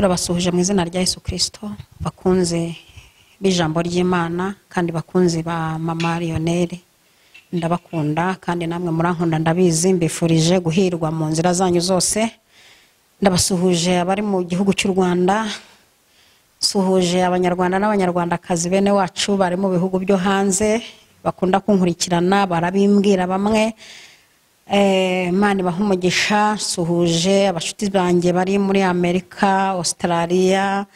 Turabasuhuje mu izina rya Yesu Kristo, bakunze b'ijambo ry'Imana kandi bakunze ba Mama Lionel. Ndabakunda kandi namwe murankunda ndabizi, mbifurije guhirwa mu nzira zanyu zose. Ndabasuhuje abari mu gihugu cy'u Rwanda, suhuje abanyarwanda n'abanyarwandakazi bene wacu bari mu bihugu byo hanze bakunda kunkurikirana, barabimbwira bamwe. Imana ibahe umugisha. Suhuje abashuti banjye bari muri Amerika, Australia,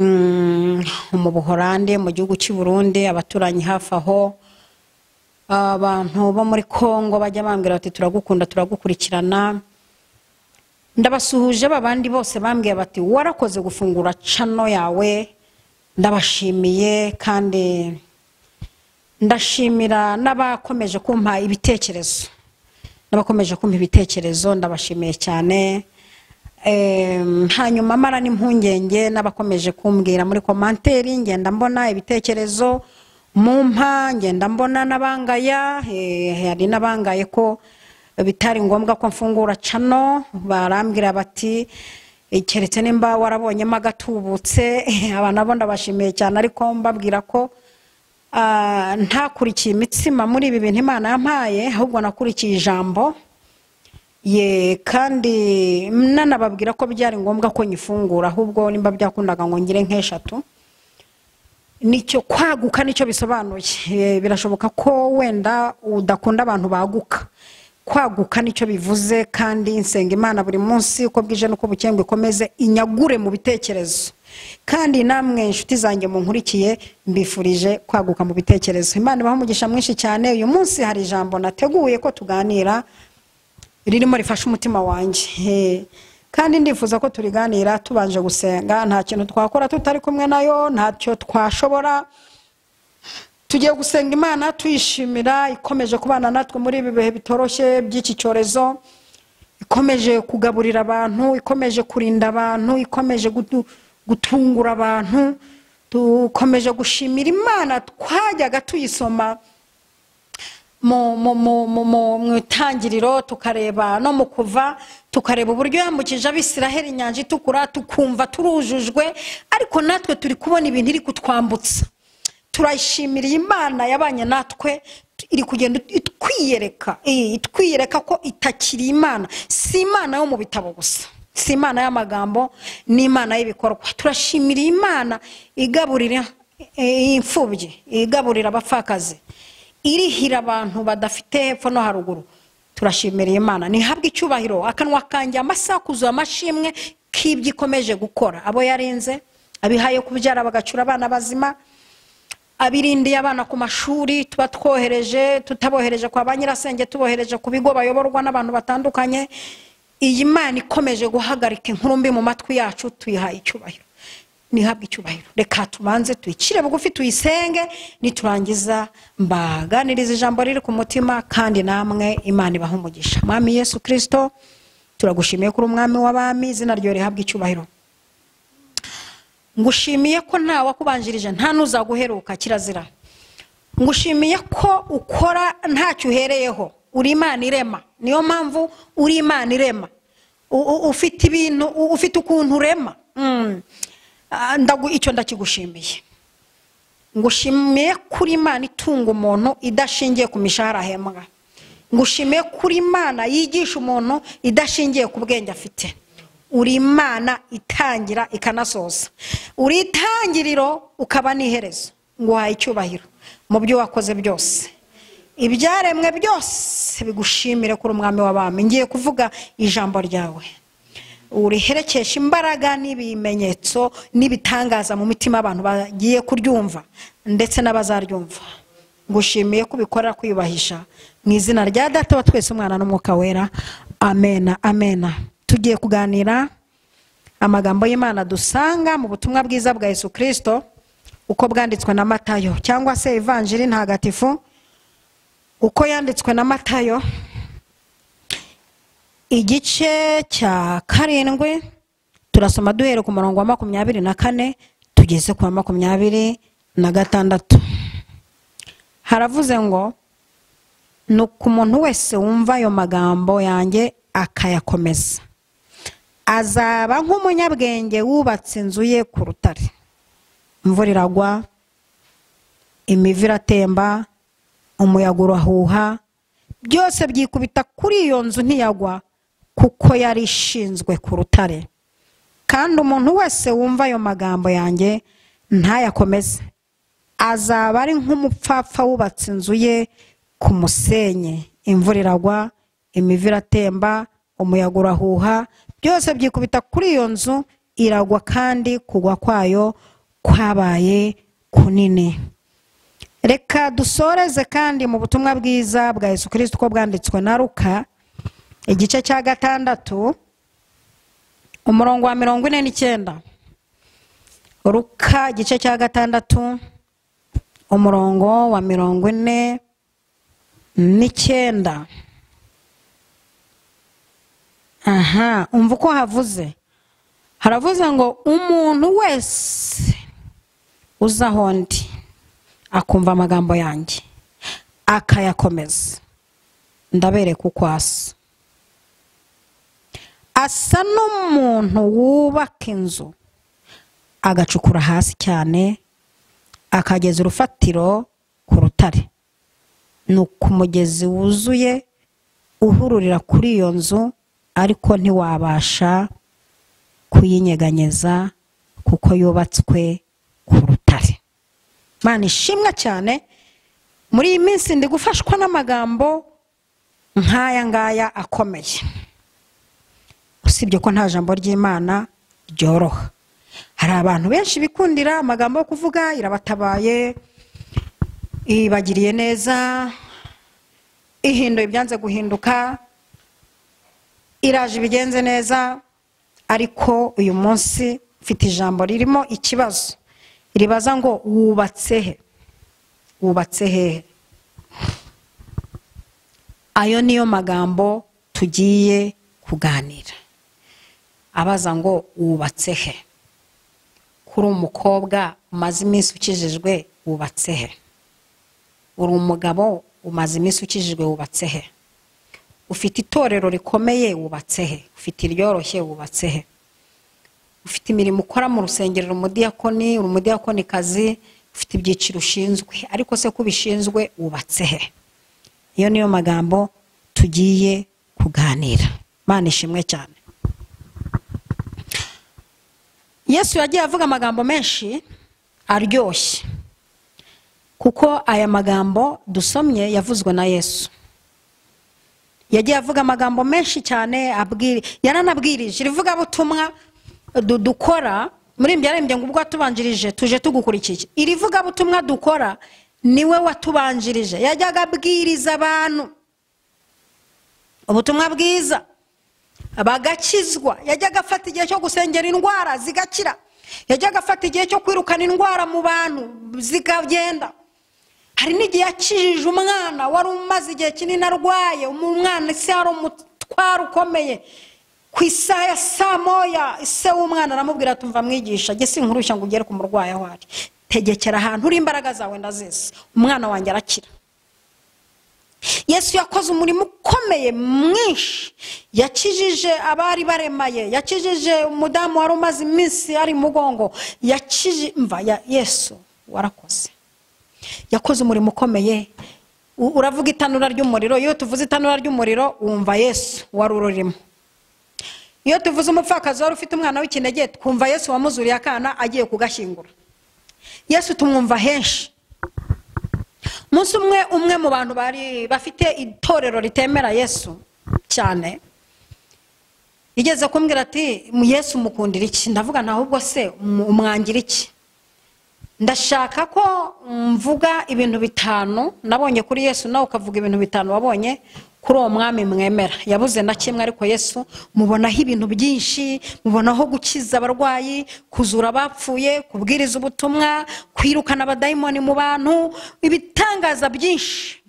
mu Buholandi, mu gihugu cy'u Burundi, abaturanyi hafi aho, abantu bo muri Kongo bajya bambwira bati turagukunda, turagukurikirana. Ndabasuhuje babandi bose bambwiye bati warakoze gufungura channel yawe, ndabashimiye. Kandi ndashimira n'abakomeje kumpa ibitekerezo, ndabashimiye cyane. Hanyuma mara n'impungenge n'abakomeje kumbwira muri commentaire, ngenda mbona ibitekerezo mumpa, ngenda mbona n'abangaya. Hari n'abangaye ko bitari ngombwa ko mfungura channel, barambwira bati keretse nimba warabonyemo agatubutse. Aba nabo ndabashimiye cyane, ariko mbabwira ko ntakurikiye imitsima muri ibi bintu Imana yampaye, ahubwo nakurikiye ijambo ye. Kandi nanababwira ko byari ngombwa ko nyifungura, ahubwo nimba byakundaga ngo ngire nk'eshatu. Nicyo kwaguka nicyo bisobanuye. Birashoboka ko wenda udakunda abantu baguka, kwaguka nicyo bivuze. Kandi nsenga Imana buri munsi uko bwije nuko bukeye ngo ikomeze inyagure mu bitekerezo. Kandi namwe inshuti zanjye munkurikiye, mbifurije kwaguka mu bitekerezo. Imana ibahe umugisha mwinshi cyane. Uyu munsi hari ijambo nateguye ko tuganira ririmo rifasha umutima wanjye, kandi ndifuza ko turiganira tubanje gusenga. Nta kintu twakora tutari kumwe nayo, ntacyo twashobora. Tugiye gusenga Imana tuyishimira ikomeje kubana natwe muri ibi bihe bitoroshye by'iki cyorezo, ikomeje kugaburira abantu, ikomeje kurinda abantu, ikomeje gutungura abantu. Dukomeje gushimira Imana. Twajyaga tuyisoma mu itangiriro, tukareba no mu kuva, tukareba uburyo yambukije Abisiraheli inyanja itukura, tukumva turujujwe, ariko natwe turi kubona ibintu iri kutwambutsa. Turayishimira Imana yabanye natwe, iri kugenda itwiyereka, itwiyereka ko itakiri Imana. Si Imana yo mu bitabo gusa, si Imana y'amagambo, ni Imana y'ibikorwa. Turashimira Imana igaburira imfubyi, igaburira abapfakazi, irihira abantu badafite hepfo no haruguru. Turashimira Imana, nihabwe icyubahiro. Akanwa kanjye amasakuzo amashimwe k'ibyo ikomeje gukora. Abo yarinze, abihaye kubyara bagacura abana bazima, abirindiye abana ku mashuri tuba twohereje, tutabohereje kwa ba nyirasenge, tubohereje ku bigo bayoborwa n'abantu batandukanye. Iyi Mana ikomeje guhagarika inkuru mbi mu matwi yacu, tuyihaye icyubahiro, nihabwe icyubahiro. Reka tubanze tuyicire bugufi tuyisenge, niturangiza mbaganiriza ijambo riri ku mutima, kandi namwe Imana ibahe umugisha. Mwami Yesu Kristo, turagushimiye kuri umwami w'abami, izina ryawe rihabwe icyubahiro. Ngushimiye ko nta wakubanjirije, nta nuzaguheruka, kirazira. Ngushimiye ko ukora ntacyo uhereyeho, uri Imana irema. Niyo mpamvu uri Imana irema, ufite ibintu, ufite ukuntu urema. Icyo ndakigushimiye. Ngushimiye kuri Imana itunga umuntu idashingiye ku mishahara ahembwa. Ngushimiye kuri Imana yigisha umuntu idashingiye ku bwenge afite. Uri Imana itangira ikanasoza, uri itangiriro ukaba n'iherezo. Nguhaye icyubahiro mu byo wakoze byose. Ibyaremwe byose bigushimire kuri umwami w'abami. Ngiye kuvuga ijambo ryawe, uriherekesha imbaraga n'ibimenyetso n'ibitangaza mu mitima abantu bagiye kuryumva ndetse n'abazaryumva. Ngushimiye kubikorera kwiyubahisha mu izina rya Data wa twese, Umwana n'Umwuka Wera, amena, amena. Tugiye kuganira amagambo y'Imana dusanga mu butumwa bwiza bwa Yesu Kristo uko bwanditswe na Matayo, cyangwa se Ivanjiri ntagatifu uko yanditswe na Matayo, igice cya 7. Turasoma duhere ku murongo wa 24 tugeze ku wa 26. Haravuze ngo nuko umuntu wese wumva ayo magambo yanjye akayakomeza, Azaba nk'umunyabwenge wubatse inzu ye ku rutare. Imvura iragwa, imivu iratemba, umuyaga urahuha, byose byikubita kuri iyo nzu ntiyagwa, kuko yari ishinzwe ku rutare. Kandi umuntu wese wumva ayo magambo yanjye ntayakomeze, azaba ari nk'umupfapfa wubatse inzu ye ku musenyi. Imvura iragwa, imivu iratemba, umuyaga urahuha, byose byikubita kuri iyo nzu iragwa, kandi kugwa kwayo kwabaye kunini. Reka dusoreze kandi mu butumwa bwiza bwa Yesu Kristo uko bwanditswe na Luka, igice cya 6 umurongo wa 49. Luka igice cya 6 umurongo wa 49. Aha, umva uko havuze. Haravuze ngo umuntu wese uza aho ndi akumva amagambo yanjye akayakomeza, ndabereka uko asa. Asa n'umuntu wubaka inzu, agacukura hasi cyane, akageza urufatiro ku rutare. Nuko umugezi wuzuye uhururira kuri iyo nzu, ariko ntiwabasha kuyinyeganyeza kuko yubatswe ku rutare. Mana ishimwe cyane. Muri iyi minsi ndi gufashwa n'amagambo nk'aya ngaya akomeye. Usibye ko nta jambo ry'Imana ryoroha, hari abantu benshi bikundira amagambo yo kuvuga irabatabaye, ibagiriye neza, ihinduye ibyanze guhinduka, iraje ibigenze neza. Ariko uyu munsi mfite ijambo ririmo ikibazo ribaza ngo wubatse he? Wubatse hehe? Ayo niyo magambo tugiye kuganira. Abaza ngo wubatse he? Kuri umukobwa umaze iminsi ukijijwe wubatse he? Uri umugabo umaze iminsi ukijijwe wubatse he? Ufite itorero rikomeye wubatse he? Ufite iryoroshye wubatse he? Ufite imirimo ukora mu rusengero, umudiyakoni, umudiyakonikazi, ufite ibyiciro ushinzwe, ariko se kubishinzwe wubatse he? Iyo niyo magambo tugiye kuganira. Mana ishimwe cyane. Yesu yagiye avuga amagambo menshi aryoshye, kuko aya magambo dusomye yavuzwe na Yesu. Yagiye avuga amagambo menshi cyane, yaranabwirije. Irivugabutumwa dukora muri ibyarembye ngo ubwo watubanjirije tuje tugukurikiye. Irivugabutumwa dukora niwe watubanjirije. Yajyaga abwiriza abantu ubutumwa bwiza bagakizwa. Yajyaga afata igihe cyo gusengera indwara zigakira. Yajyaga afata igihe cyo kwirukana indwara mu bantu zikagenda. Hari n'igihe yakijije umwana wari umaze igihe kinini arwaye, umwana se ari umutwaro ukomeye. Ku isaha ya saa moya se w'umwana aramubwira ati umva mwigisha, jye sinkurushya ngo ugere ku murwayi aho ari, tegekera ahantu uri imbaraga zawe ndazizi, umwana wanjye arakira. Yesu yakoze umurimo ukomeye mwinshi. Yakijije abari baremaye, yakijije umudamu wari umaze iminsi ari mugongo, yakijije mva ya Yesu warakoze. Yakoze umurimo ukomeye. Uravuga itanura ry'umuriro, iyo tuvuze itanura ry'umuriro wumva Yesu wari ururimo. Iyo tuvuze umupfakazi wari ufite umwana w'ikinege twumva Yesu wamuzuriye akana agiye kugashyingura. Yesu tumwumva henshi. Umunsi umwe mu bantu bari bafite itorero ritemera Yesu cyane, igeze kumbwira ati Yesu mukundira iki? Ndavuga nta ahubwo se umwangira iki? Ndashaka ko mvuga ibintu bitanu nabonye kuri Yesu, nawe ukavuga ibintu bitanu wabonye kuri uwo mwami mwemera. Yabuze na kimwe, ariko Yesu mubonaho ibintu byinshi, mubonaho gukiza abarwayi, kuzura abapfuye, kubwiriza ubutumwa, kwirukana abadayimoni mu bantu, ibitangaza byinshi.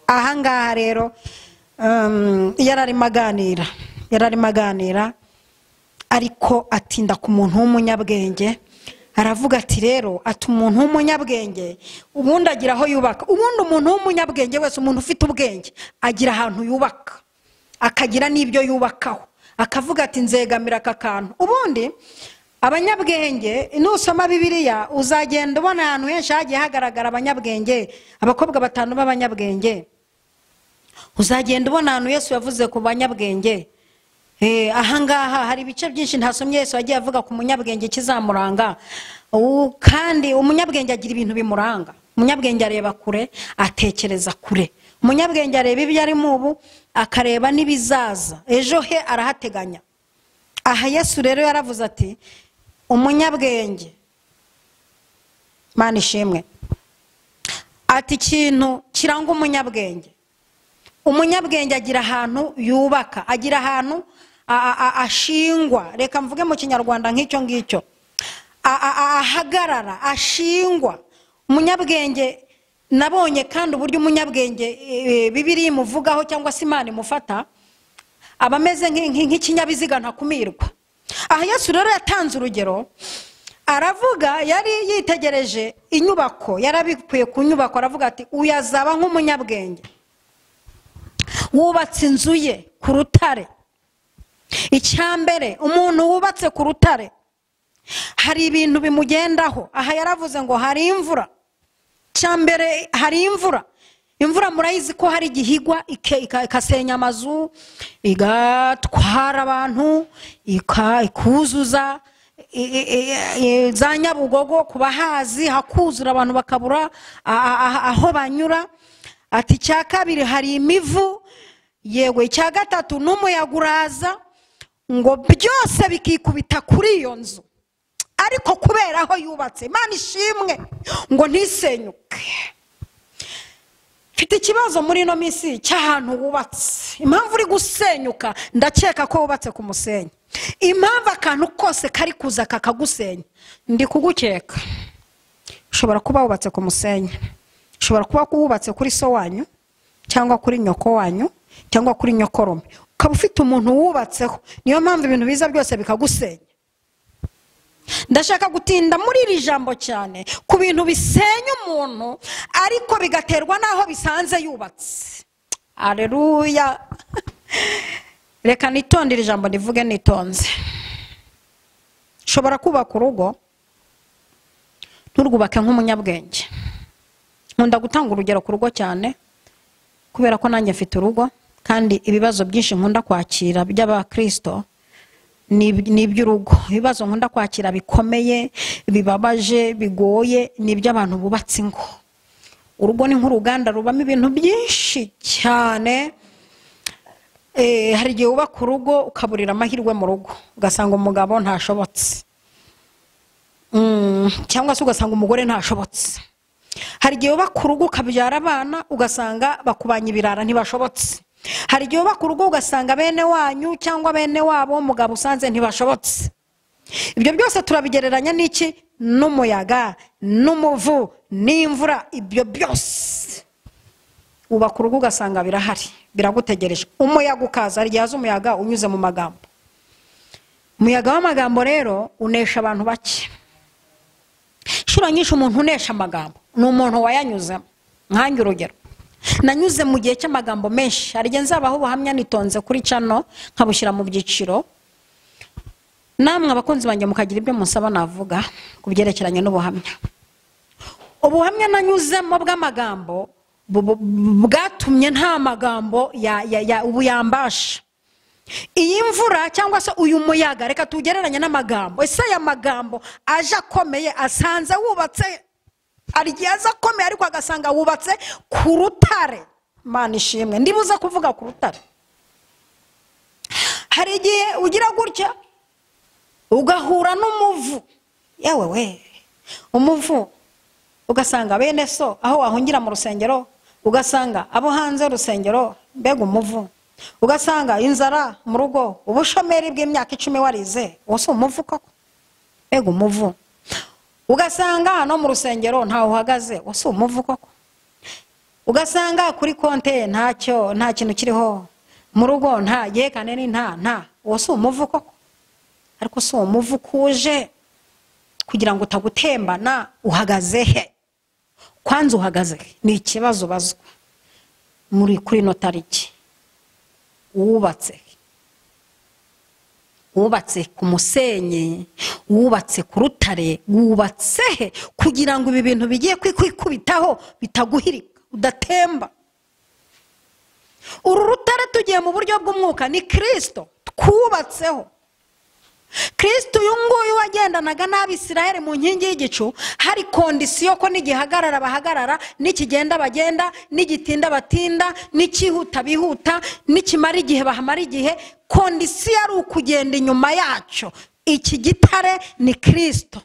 Aha ngaha rero yararimo aganira, ariko atinda ku muntu w'umunyabwenge. Aravuga ati rero, ati umuntu w'umunyabwenge ubundi agira aho yubaka. Ubundi umuntu w'umunyabwenge wese, umuntu ufite ubwenge, agira ahantu yubaka, akagira n'ibyo yubakaho, akavuga ati nzegamira aka kantu. Ubundi abanyabwenge, nusoma Bibiliya uzagenda ubona ahantu henshi hagiye hagaragara abanyabwenge, abakobwa batanu b'abanyabwenge. Uzagenda ubona ahantu Yesu yavuze ku banyabwenge. Ahangaha hari ibice byinshi ntasomye Yesu yagiye avuga ku munyabwenge kizamuranga. Kandi umunyabwenge agira ibintu bimuranga. Umunyabwenge areba kure, atekereza kure. Umunyabwenge areba ibyo arimo ubu, akareba n'ibizaza, ejo he arahateganya. Aha Yesu rero yaravuze ati umunyabwenge, Mana ishimwe, ati ikintu kiranga umunyabwenge, umunyabwenge agira ahantu yubaka, agira ahantu ashingwa. Reka mvuge mu Kinyarwanda nk'icyo ngicyo, ahagarara, ashingwa. Umunyabwenge nabonye kandi uburyo umunyabwenge Bibiliya imuvugaho cyangwa se Imana imufata, aba ameze nk'ikinyabiziga ntakumirwa. Aha Yesu rero yatanze urugero, aravuga, yari yitegereje inyubako, yarabikuye ku nyubako, aravuga ati uyazaba nk'umunyabwenge wubatse inzu ye ku rutare. Icyambere, umuntu wubatse ku rutare hari ibintu bimugendaho. Aha yaravuze ngo hari imvura. Cyambere hari imvura. Imvura murayizi ko hari igihigwa ikasenya amazu, igatwara abantu, ikuzuza za Nyabugogo ku bahazi hakuzura abantu bakabura aho banyura. Ati icya kabiri hari imivu, yego icya gatatu n'umuyaga uraza, ngo byose bikikubita kuri iyo nzu, ariko kubera aho yubatse, Imana ishimwe, ngo ntisenyuke. Mfite ikibazo muri ino minsi cy'ahantu wubatse. Impamvu uri gusenyuka, ndakeka ko wubatse ku musenyi. Impamvu akantu kose kari kuza kakagusenya, ndi kugukeka. Ushobora kuba wubatse ku musenyi, ushobora kuba wubatse kuri so wanyu, cyangwa kuri nyoko wanyu, cyangwa kuri nyokorome, ukaba ufite umuntu wubatseho. Niyo mpamvu ibintu biza byose bikagusenya. Ndashaka gutinda muri iri jambo cyane ku bintu bisenya umuntu, ariko bigaterwa n'aho bisanze yubatse. Haleluya. Reka nitondere ijambo ndivuge nitonze. Ushobora kubaka urugo nturwubake nk'umunyabwenge. Nkunda gutanga urugero ku rugo cyane kubera ko nanjye mfite urugo, kandi ibibazo byinshi nkunda kwakira by'abakristo ni iby'urugo. Ibibazo nkunda kwakira bikomeye, bibabaje, bigoye, ni iby'abantu bubatse ingo. Urugo ni nk'uruganda rubamo ibintu byinshi cyane. Hari igihe wubaka urugo ukaburira amahirwe mu rugo, ugasanga umugabo ntashobotse, cyangwa se ugasanga umugore ntashobotse. Hari igihe wubaka urugo ukabyara abana, ugasanga bakubanya ibirara ntibashobotse. Hari igihe wubaka urugo ugasanga bene wanyu cyangwa bene wabo umugabo usanze ntibashobotse. Ibyo byose turabigereranya n'iki? N'umuyaga, n'umuvu, n'imvura. Ibyo byose wubaka urugo ugasanga birahari, biragutegereje. Umuyaga ukaza, hari igihe haza umuyaga unyuze mu magambo. Umuyaga w'amagambo rero unesha abantu bake. Inshuro nyinshi umuntu unesha amagambo ni umuntu wayanyuzemo. Nkange urugero, nanyuze mu gihe cy'amagambo menshi. Hari igihe nzabaho ubuhamya nitonze kuri cano, nkabushyira mu byiciro, namwe abakunzi banjye mukagira ibyo musaba navuga ku byerekeranye n'ubuhamya. Ubuhamya nanyuzemo bw'amagambo bwatumye nta magambo ubu yambasha. Iyi mvura cyangwa se uyu muyaga, reka tugereranye n'amagambo. Ese aya magambo aje akomeye asanze wubatse, hari igihe aza akomeye ariko agasanga wubatse ku rutare. Imana ishimwe, ndibuze kuvuga ku rutare. Hari igihe ugira gutya ugahura n'umuvu, yewe we, umuvu, ugasanga bene so aho wahungira mu rusengero, ugasanga abo hanze y'urusengero, mbega umuvu. Ugasanga inzara mu rugo, ubushomeri bw'imyaka 10 warize, uwo si umuvu koko? Mbega umuvu. Ugasanga no mu rusengero ntawe uhagaze, uwo si umuvu koko? Ugasanga kuri konte ntacyo, nta kintu kiriho, mu rugo nta yekane ni nta, uwo si umuvu koko? Ariko si umuvu kuje kugira ngo utagutembana, uhagaze he? Kwanza uhagaze he? Ni ikibazo bazwa muri kuri ino tariki. Wubatse. Wubatse ku musenyi, wubatse ku rutare, wubatse he kugira ngo ibi bintu bigiye kwikubitaho bitaguhirika, udatemba. Uru rutare tugiye mu buryo bw'umwuka ni Kristo twubatseho. Kristo uyu nguyu wagendanaga n'Abisiraheli mu nkingi y'igicu, hari kondisiyo ko n'igihagarara bahagarara, n'ikigenda bagenda, n'igitinda batinda, n'ikihuta bihuta, n'ikimara igihe bahamara igihe. Kondisiyo ari ukugenda inyuma yacyo. Iki gitare ni Kristo.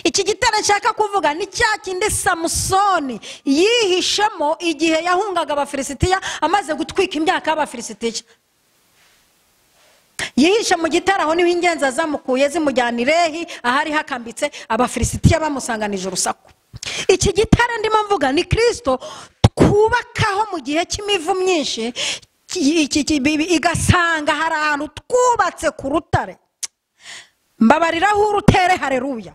Iki gitare nshaka kuvuga ni cya kindi Samusoni yihishemo igihe yahungaga Abafilisitiya amaze gutwika imyaka y'Abafilisitiya. Yihishe mu gitare, aho niho ingenzi zamukuye zimujyana i Lehi ahari hakambitse Abafilisitiya bamusanganije urusaku. Iki gitare ndimo mvuga ni Kristo twubakaho mu gihe cy'imivu myinshi, igasanga hari ahantu twubatse ku rutare. Mbabariraho urutere, haleluya,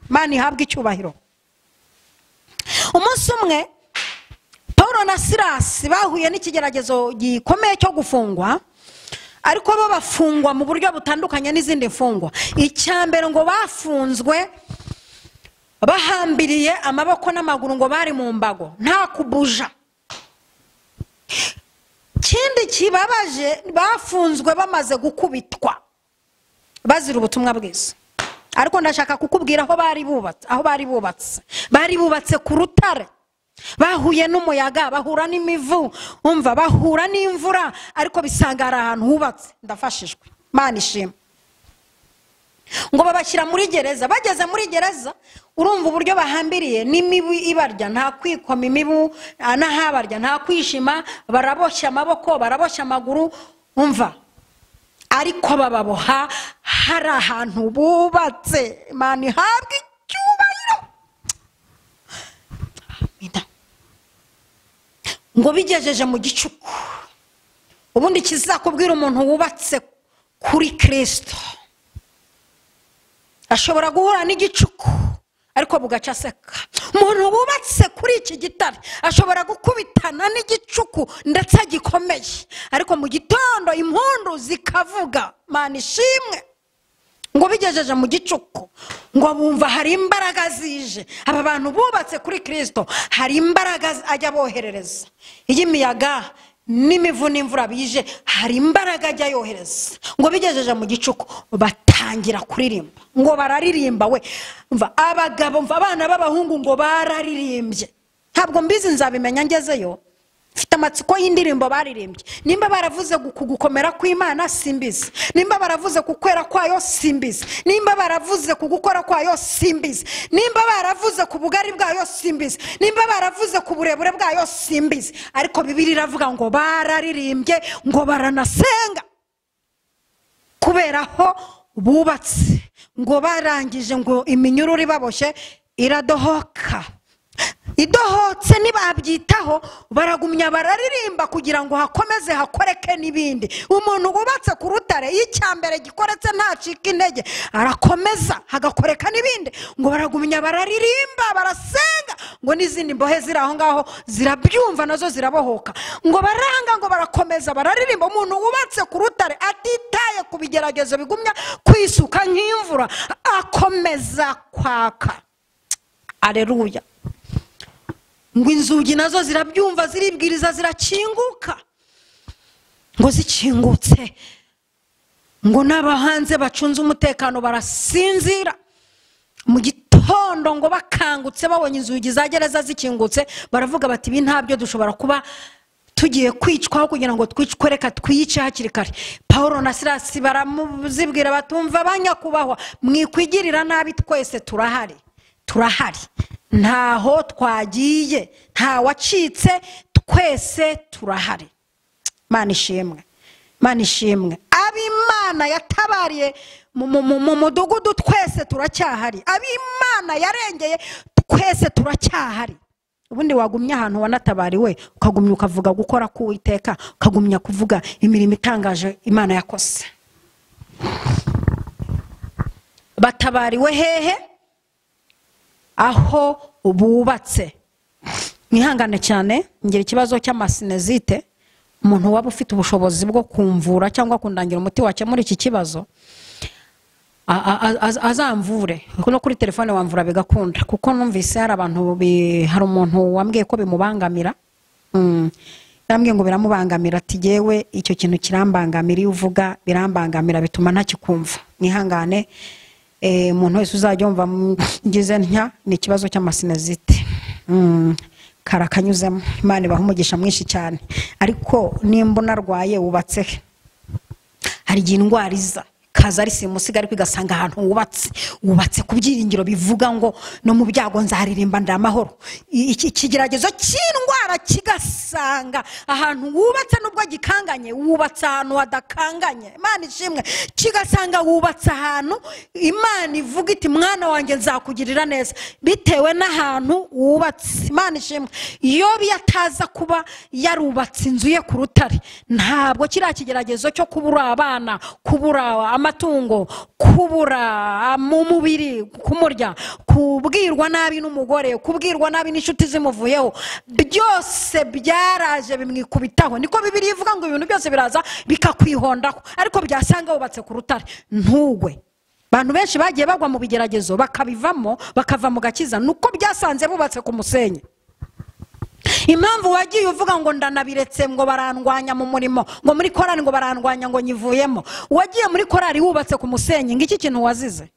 Imana ihabwe icyubahiro. Umunsi umwe Paulo na Silasi bahuye n'ikigeragezo gikomeye cyo gufungwa, ariko bo bafungwa mu buryo butandukanye n'izindi mfungwa. Icya mbere ngo bafunzwe bahambiriye amaboko n'amaguru, ngo bari mu mbago, nta kubuja. Kindi kibabaje, bafunzwe bamaze gukubitwa bazira ubutumwa bwiza. Ariko ndashaka kukubwira aho bari bubatse, aho bari bubatse. Bari bubatse ku rutare. Bahuye n'umuyaga, bahura n'imivu, umva bahura n'imvura, ariko bisanga ari ahantu hubatse. Ndafashijwe, Imana ishimwe. Ngo babashyira muri gereza. Bageze muri gereza, urumva uburyo bahambiriye n'imibu ibarya, nta kwikoma imibu n'ahabarya, nta kwishima, baraboshya amaboko, baraboshya amaguru, umva. Ariko bababoha hari ahantu bubatse. Imana ihabwe icyubahiro. Amina. Ngo bigejeje mu gicuku, ubundi kizakubwira umuntu wubatse kuri Kristo ashobora guhura n'igicuku ariko bugaca aseka. Umuntu wubatse kuri iki gitare ashobora gukubitana n'igicuku ndetse gikomeye, ariko mu gitondo impundu zikavuga. Imana ishimwe. Ngo bigejeje mu gicuku, ngo bumva hari imbaraga zije. Aba bantu bubatse kuri Kristo hari imbaraga ajya boherereza. Iyi miyaga n'imivu n'imvura bije, hari imbaraga ajya yohereza. Ngo bigejeje mu gicuku batangira kuririmba. Ngo bararirimba we, mva abagabo, mva abana b'abahungu, ngo bararirimbye. Ntabwo mbizi, nzabimenya ngezeyo. Mfite amatsiko y'indirimbo baririmbye. Nimba baravuze ku gukomera kw'Imana simbizi, nimba baravuze ku kwera kwayo simbizi, nimba baravuze ku gukora kwayo simbizi, nimba baravuze ku bugari bwayo simbizi, nimba baravuze ku burebure bwayo simbizi, ariko Bibiliya iravuga ngo bararirimbye, ngo baranasenga kubera aho bubatse. Ngo barangije, ngo iminyururu ibaboshye iradohoka. Idohotse ntibabyitaho, baragumya bararirimba kugira ngo hakomeze hakoreke n'ibindi. Umuntu wubatse ku rutare, iyo icya mbere gikoretse ntacika intege, arakomeza hagakoreka n'ibindi. Ngo baragumya bararirimba, barasenga, ngo n'izindi mbohe ziri aho ngaho zirabyumva, nazo zirabohoka. Ngo baranga, ngo barakomeza bararirimba. Umuntu wubatse ku rutare atitaye ku bigeragezo bigumya kwisuka nk'imvura, akomeza kwaka. Aleluya. Ngo inzugi nazo zirabyumva, ziribwiriza, zirakinguka. Ngo zikingutse, ngo n'abahanze bacunze umutekano barasinzira. Mu gitondo ngo bakangutse babonye inzugi za gereza zikingutse, baravuga bati ibi ntabyo, dushobora kuba tugiye kwicwaho, kugira ngo twicwe reka twiyice hakiri kare. Paulo na Silasi baramuzibwira batumva, banyakubahwa, mwikwigirira nabi, twese turahari, turahari, ntaho twagiye, nta wacitse, twese turahari. Imana ishimwe, Imana ishimwe. Ab'Imana yatabariye mu mudugudu twese turacyahari, ab'Imana yarengeye twese turacyahari. Ubundi wagumye ahantu wanatabariwe, ukagumya ukavuga gukora k'Uwiteka, ukagumya kuvuga imirimo itangaje Imana yakoze. Batabariwe hehe? Aho bubatse. Mwihangane cyane, ngira ikibazo cy'amasinezite, Umuntu waba ufite ubushobozi bwo kumvura cyangwa kundangira umuti wakemura iki kibazo azamvure. No kuri telefone wamvura bigakunda, kuko numvise hari abantu, hari umuntu wambwiye ko bimubangamira. Yambwiye ngo biramubangamira, ati yewe icyo kintu kirambangamira, iyo uvuga birambangamira bituma ntakikumva. Mwihangane, umuntu wese uzajya yumva ngize ntya ni ikibazo cy'amasinezite. Karakanyuzemo. Imana ibahe umugisha mwinshi cyane. Ariko nimba unarwaye wubatse he? Hari igihe indwara iza kaza ari simusiga, ariko igasanga ahantu wubatse, wubatse ku byiringiro bivuga ngo no mu byago nzaririmba ndamahoro. Iki kigeragezo cy'indwara kigasanga ahantu wubatse, nubwo gikanganye wubatse ahantu hadakanganye. Imana ishimwe. Kigasanga wubatse ahantu Imana ivuga iti mwana wanjye nzakugirira neza, bitewe n'ahantu wubatse. Imana ishimwe. Yobu yataza kuba yarubatse inzu ye ku rutare, ntabwo kiriya kigeragezo cyo kubura abana, kubura amatungo, kubura mu mubiri, kumurya, kubwirwa nabi n'umugore, kubwirwa nabi n'inshuti zimuvuyeho, byose byaraje bimwikubitaho. Niko Bibiliya ivuga ngo ibintu byose biraza bikakwihondaho, ariko byasanga wubatse ku rutare ntugwe. Abantu benshi bagiye bagwa mu bigeragezo bakabivamo, bakava mu gakiza, nuko byasanze bubatse ku musenyi. Impamvu wagiye uvuga ngo ndanabiretse, ngo barandwanya mu murimo, ngo muri korari ngo barandwanya ngo nyivuyemo, wagiye muri korari wubatse ku musenyi, ngiki kintu wazize.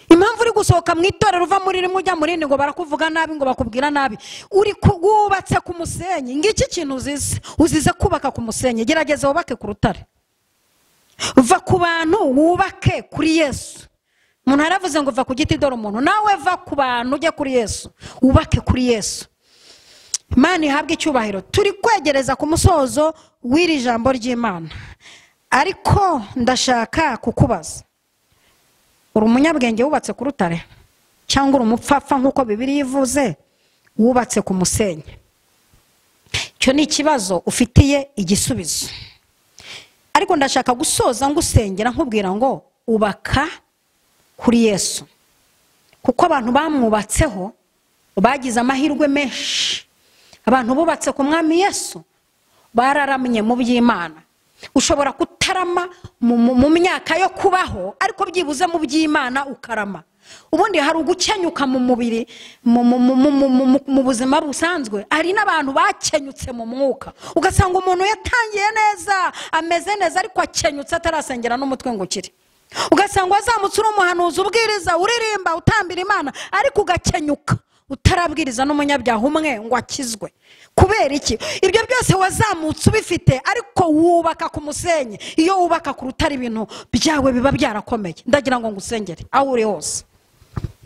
Impamvu uri gusohoka mu itorero uva muri rimwe ujya muri rindi ngo barakuvuga nabi, ngo bakubwira nabi, uri wubatse ku musenyi, ngiki kintu uzize. Uzize kubaka ku musenyi. Gerageza wubake ku rutare, va ku bantu wubake kuri Yesu. Umuntu yaravuze ngo va ku giti dore umuntu, nawe va ku bantu ujye kuri Yesu, wubake kuri Yesu. Imana ihabwe icyubahiro. Turi kwegereza ku musozo w'iri jambo ry'Imana, ariko ndashaka kukubaza, uri umunyabwenge wubatse ku rutare cyangwa uri umupfapfa nk'uko Bibiliya ivuze wubatse ku musenyi? Icyo ni ikibazo ufitiye igisubizo. Ariko ndashaka gusoza ngusengera nkubwira ngo ubaka kuri Yesu, kuko abantu bamwubatseho bagize amahirwe menshi. Abantu bubatse ku mwami Yesu bararamye mu by'Imana. Ushobora kutarama mu myaka yo kubaho, ariko byibuze mu by'Imana ukarama. Ubundi hari ugukenyuka mu mubiri, mu buzima busanzwe, hari n'abantu bakenyutse mu mwuka. Ugasanga umuntu yatangiye neza, ameze neza, ariko akenyutse atarasengera n'umutwe ngo ukire. Ugasanga wazamutse uri umuhanuzi, ubwiriza, uririmba, utambira Imana, ariko ugakenyuka utarabwiriza n'umunyabyaha umwe ngo akizwe. Kubera iki? Ibyo byose wazamutse ubifite, ariko wubaka ku musenyi. Iyo wubaka ku rutare ibintu byawe biba byarakomeye. Ndagira ngo ngusengere aho uri hose,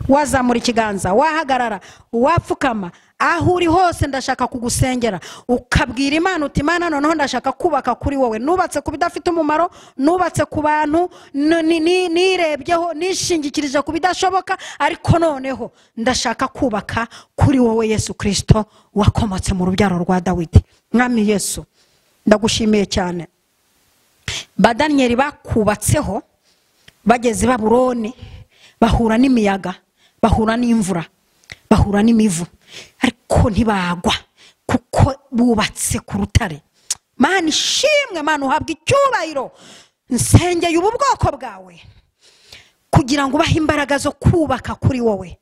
wazamura ikiganza, wahagarara, wapfukama, aho uri hose ndashaka kugusengera, ukabwira Imana uti Imana noneho ndashaka kubaka kuri wowe. Nubatse ku bidafite umumaro, nubatse ku bantu, nirebyeho, nishingikirije ku bidashoboka, ariko noneho ndashaka kubaka kuri wowe Yesu Kristo wakomotse mu rubyaro rwa Dawidi. Mwami Yesu, ndagushimiye cyane. Ba Daniyeli bakubatseho bageze Babuloni, bahura n'imiyaga, bahura n'imvura, bahura n'imivu, ariko ntibagwa kuko bubatse ku rutare. Mana ishimwe, Mana uhabwe icyubahiro. Nsengeye ubu bwoko bwawe kugira ngo ubahe imbaraga zo kubaka kuri wowe.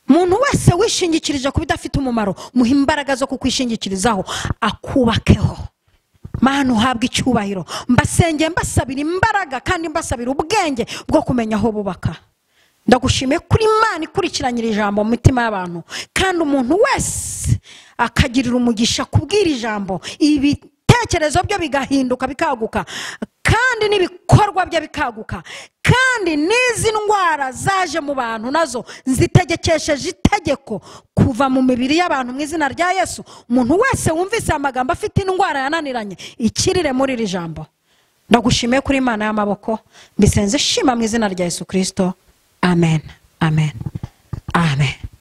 Umuntu wese wishingikirije ku bidafite umumaro, muhe imbaraga zo kukwishingikirizaho akubakeho. Mana uhabwe icyubahiro. Mbasengeye mbasabira imbaraga kandi mbasabira ubwenge bwo kumenya aho bubaka. Ndagushimiye kuri Imana ikurikiranyira ijambo mu mitima y'abantu, kandi umuntu wese akagirira umugisha kubwira ijambo, ibitekerezo byo bigahinduka bikaguka, kandi n'ibikorwa bye bikaguka, kandi n'izi ndwara zaje mu bantu nazo nzitegekesheje itegeko kuva mu mibiri y'abantu mu izina rya Yesu. Umuntu wese wumvise amagambo afite indwara yananiranye, ikirire muri iri jambo. Ndagushimiye kuri Imana y'amaboko, mbisenze shima mu izina rya Yesu Kristo. Amen, amen, amen.